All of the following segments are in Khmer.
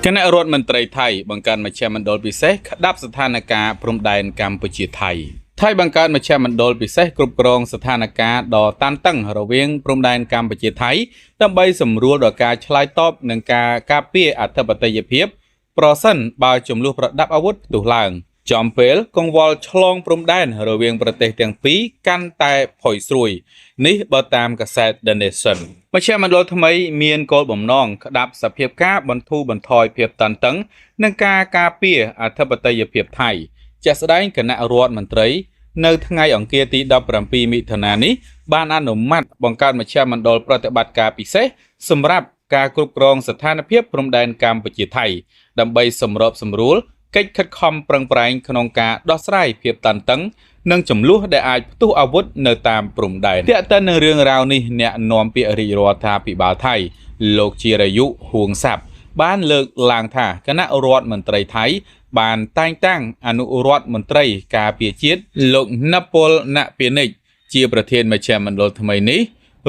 គណៈរដ្ឋមន្ត្រីថៃបង្កើតមជ្ឈមណ្ឌលពិសេសក្តាប់ស្ថានភាពព្រំដែនកម្ពុជាថៃថៃបង្កើតមជ្ឈមណ្ឌលពិសេសគ្រប់គ្រងស្ថានភាពដ៏តានតឹងរវាងព្រំដែនកម្ពុជាថៃដើម្បីសម្រួលដល់ការឆ្លើយតបនិងការការពារអធិបតេយ្យភាពប្រសិនបើជម្លោះប្រដាប់អាវុធផ្ទុះឡើងចំពេលកង្វល់ឆ្លងព្រំដែនរវាងប្រទេសទាំងពីរកាន់តែផុយស្រួយនេះបើតាមកាសែត The Nation មជ្ឈមណ្ឌលថ្មីមានគោលបំណងក្តាប់សភាពការបន្ធូរបន្ថយភាពតានតឹងនិងការការពារអធិបតេយ្យភាពថៃជាក់ស្ដែងគណៈរដ្ឋមន្ត្រីនៅថ្ងៃអង្គារទី17មិថុនានេះបានអនុម័តបង្កើតមជ្ឈមណ្ឌលប្រតិបត្តិការពិសេសសម្រាប់ការគ្រប់គ្រងស្ថានភាពព្រំដែនកម្ពុជាថៃដើម្បីសម្របសម្រួលកិច្ចខិតខំប្រឹងប្រែងក្នុងការដោះស្រាយភាពតានតឹងនិងចំនួនដែលអាចផ្ទុះអាវុធនៅតាមព្រំដែនទាក់ទិននឹងរឿងរ៉ាវនេះអ្នកនាំពាក្យរាជរដ្ឋាភិបាលថៃលោកជារាយុហួងសាប់បានលើកឡើងថាគណៈរដ្ឋមន្ត្រីថៃបានតែងតាំងអនុរដ្ឋមន្ត្រីការពារជាតិលោកណពលណពានិចជាប្រធានមជ្ឈមណ្ឌលថ្មីនេះ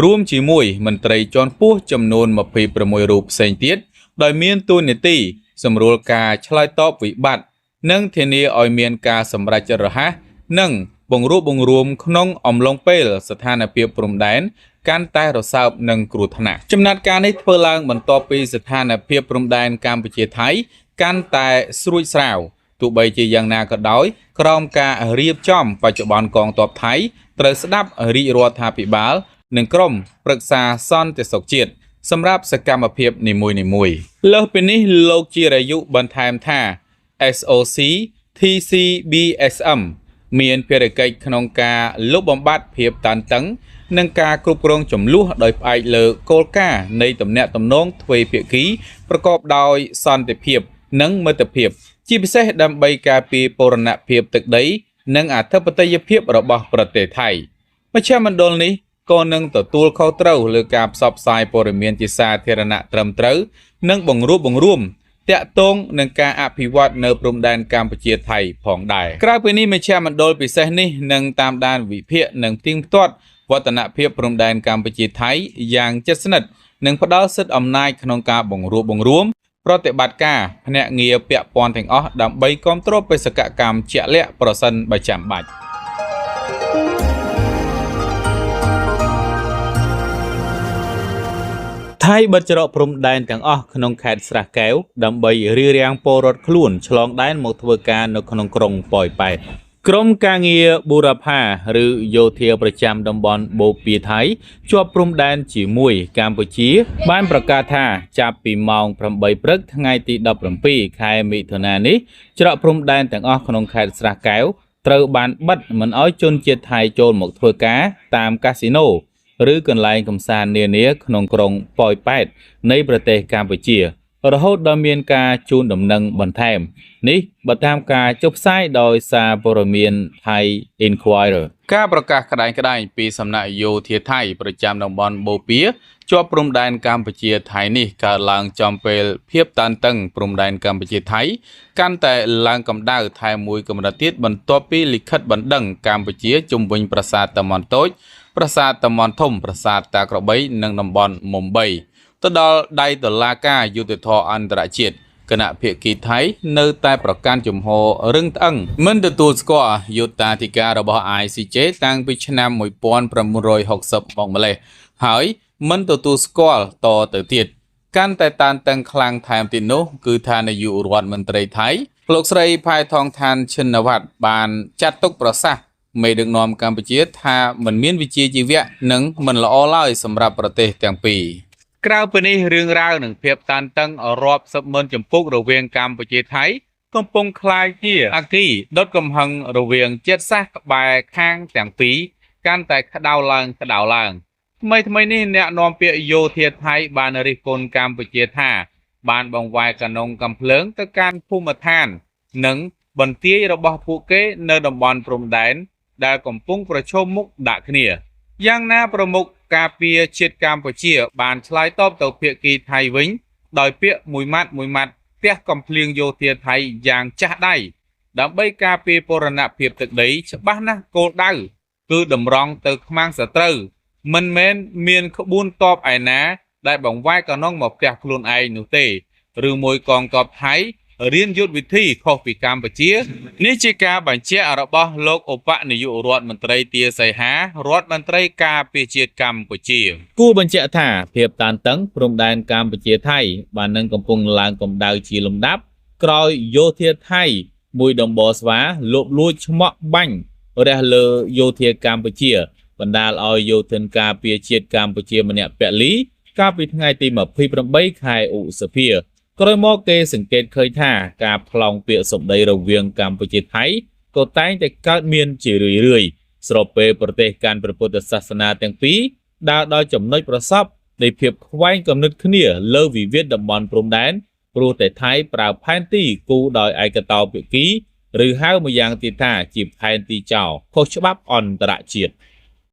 រួមជាមួយមន្ត្រីជាន់ខ្ពស់ចំនួន26រូបផ្សេងទៀតដោយមានតួនាទីសម្រួលការឆ្លើយតបវិបត្តិនិងធានាឲ្យមានការសម្រេចចិត្តរហ័សនិងបង្រួបបង្រួមក្នុងអំឡុងពេលស្ថានភាពព្រំដែនកាន់តែរសើបនិងគ្រោះថ្នាក់ចំណាត់ការនេះធ្វើឡើងបន្ទាប់ពីស្ថានភាពព្រំដែនកម្ពុជាថៃកាន់តែស្រួចស្រាវទោះបីជាយ៉ាងណាក៏ដោយក្រោមការរៀបចំបច្ចុប្បន្នកងទ័ពថៃត្រូវស្ដាប់រាជរដ្ឋាភិបាលនិងក្រុមប្រឹក្សាសន្តិសុខជាតិសម្រាប់សកម្មភាពនីមួយៗលើសពីនេះលោកជារាយុបន្ថែមថា SOC TCBSM មានភារកិច្ចក្នុងការលុបបំបាត់ភាពតានតឹងនិងការគ្រប់គ្រងចំនួនដោយផ្អែកលើគោលការណ៍នៃទំនាក់ទំនងទ្វេភាគីប្រកបដោយសន្តិភាពនិងមិត្តភាពជាពិសេសដើម្បីការពារបូរណភាពទឹកដីនិងអធិបតេយ្យភាពរបស់ប្រទេសថៃមជ្ឈមណ្ឌលនេះក៏នឹងទទួលខុសត្រូវលើការផ្សព្វផ្សាយព័ត៌មានជាសាធារណៈត្រឹមត្រូវនិងបង្រួបបង្រួមតាក់ទងនឹងការអភិវឌ្ឍនៅព្រំដែនកម្ពុជាថៃផងដែរក្រៅពីនេះមជ្ឈមណ្ឌលពិសេសនេះនឹងតាមដានវិភាគនិងផ្ទៀងផ្ទាត់វឌ្ឍនភាពព្រំដែនកម្ពុជាថៃយ៉ាងជិតស្និទ្ធនិងផ្ដល់សិទ្ធិអំណាចក្នុងការបង្រួបបង្រួមប្រតិបត្តិការភ្នាក់ងារពាក់ព័ន្ធទាំងអស់ដើម្បីគ្រប់គ្រងបេសកកម្មជាក់លាក់ប្រសិនបើចាំបាច់ថៃបិទច្រកព្រំដែនទាំងអស់ក្នុងខេត្តស្រះកែវដើម្បីរារាំងពលរដ្ឋខ្លួនឆ្លងដែនមកធ្វើការនៅក្នុងក្រុងប៉ោយប៉ែតក្រុមការងារបូរផាឬយោធាប្រចាំតំបន់បូព៌ាថៃជាប់ព្រំដែនជាមួយកម្ពុជាបានប្រកាសថាចាប់ពីម៉ោង8ព្រឹកថ្ងៃទី17ខែមិថុនានេះច្រកព្រំដែនទាំងអស់ក្នុងខេត្តស្រះកែវត្រូវបានបិទមិនឲ្យជនជាតិថៃចូលមកធ្វើការតាមកាស៊ីណូឬកន្លែងកម្សាន្តនានាក្នុងក្រុងប៉ោយប៉ែតនៃប្រទេសកម្ពុជារហូតដល់មានការជូនដំណឹងបន្ថែមនេះបើតាមការចុះផ្សាយដោយសារព័ត៌មានថៃ Inquirer ការប្រកាសក្តែងៗពីសំណាក់យោធាថៃប្រចាំតំបន់បូព៌ាជាប់ព្រំដែនកម្ពុជាថៃនេះកើតឡើងចំពេលភាពតានតឹងព្រំដែនកម្ពុជាថៃកាន់តែឡើងកម្ដៅថែមមួយកម្រិតទៀតបន្ទាប់ពីលិខិតបណ្ដឹងកម្ពុជាជុំវិញប្រាសាទតាមាន់តូចប្រាសាទតាមាន់ធំប្រាសាទតាក្របីនិងតំបន់មុំ3ទៅដល់ដៃតុលាការយុត្តិធម៌អន្តរជាតិគណៈភាគីថៃនៅតែប្រកាន់ជំហររឹងត្អឹងមិនទទួលស្គាល់យុត្តាធិការរបស់ ICJ តាំងពីឆ្នាំ1960មកម្លេះហើយមិនទទួលស្គាល់តទៅទៀតកាន់តែតានតឹងខ្លាំងថែមទៀតនោះគឺថានាយករដ្ឋមន្ត្រីថៃលោកស្រីផែថងថានឈិនវត្តបានចាត់ទុកប្រសាសន៍មេដឹកនាំកម្ពុជាថាមិនមានវិជ្ជាជីវៈនិងមិនល្អឡើយសម្រាប់ប្រទេសទាំងពីរក្រៅពីនេះរឿងរ៉ាវនិងភាពតានតឹងរាប់សិបម៉ឺនចម្ពុករវាងកម្ពុជាថៃកំពុងក្លាយជាអគ្គីដុតកំហឹងរវាងជាតិសាសន៍ក្បែរខាងទាំងពីរកាន់តែក្តៅឡើងក្តៅឡើងថ្មីៗនេះអ្នកនាំពាក្យយោធាថៃបានរិះគន់កម្ពុជាថាបានបង្វែរកាណុងកំភ្លើងទៅកាន់ភូមិឋាននិងបន្ទាយរបស់ពួកគេនៅតំបន់ព្រំដែនដែលកំពុងប្រឈមមុខដាក់គ្នាយ៉ាងណាប្រមុខការពារជាតិកម្ពុជាបានឆ្លើយតបទៅភាគីថៃវិញដោយពាក្យមួយម៉ាត់មួយម៉ាត់ផ្ទះកំភ្លៀងយោធាថៃយ៉ាងចាស់ដៃដើម្បីការពារបូរណភាពទឹកដីច្បាស់ណាស់គោលដៅគឺតម្រង់ទៅខ្មាំងសត្រូវមិនមែនមានក្បួនតបឯណាដែលបង្វែរកាណុងមកផ្ទះខ្លួនឯងនោះទេ ឬមួយកងទ័ពថៃរៀនយុទ្ធវិធីខុសពីកម្ពុជានេះជាការបញ្ជាក់របស់លោកឧបនាយករដ្ឋមន្ត្រីទាសីហារដ្ឋមន្ត្រីការពារជាតិកម្ពុជាគួរបញ្ជាក់ថាភាពតានតឹងព្រំដែនកម្ពុជាថៃបាននឹងកំពុងឡើងកម្ដៅជាលំដាប់ក្រោយយោធាថៃមួយដំបស្វាលបលួចឆ្មក់បាញ់រះលើយោធាកម្ពុជាបណ្ដាលឲ្យយោធិនការពារជាតិកម្ពុជាម្នាក់ពលីកាលពីថ្ងៃទី28ខែឧសភាក្រោយមកគេសង្កេតឃើញថាការប្លង់ពាក្យសម្ដីរវាងកម្ពុជាថៃក៏តែងតែកើតមានជារឿយៗស្របពេលប្រទេសកាន់ព្រះពុទ្ធសាសនាទាំងពីរដើរដល់ចំណុចប្រសពនៃភាពខ្វែងគំនិតគ្នាលើវិវាទតំបន់ព្រំដែនព្រោះតែថៃប្រើផែនទីគូដោយឯកតោភាគីឬហៅម្យ៉ាងទៀតថាជាផែនទីចោលខុសច្បាប់អន្តរជាតិ។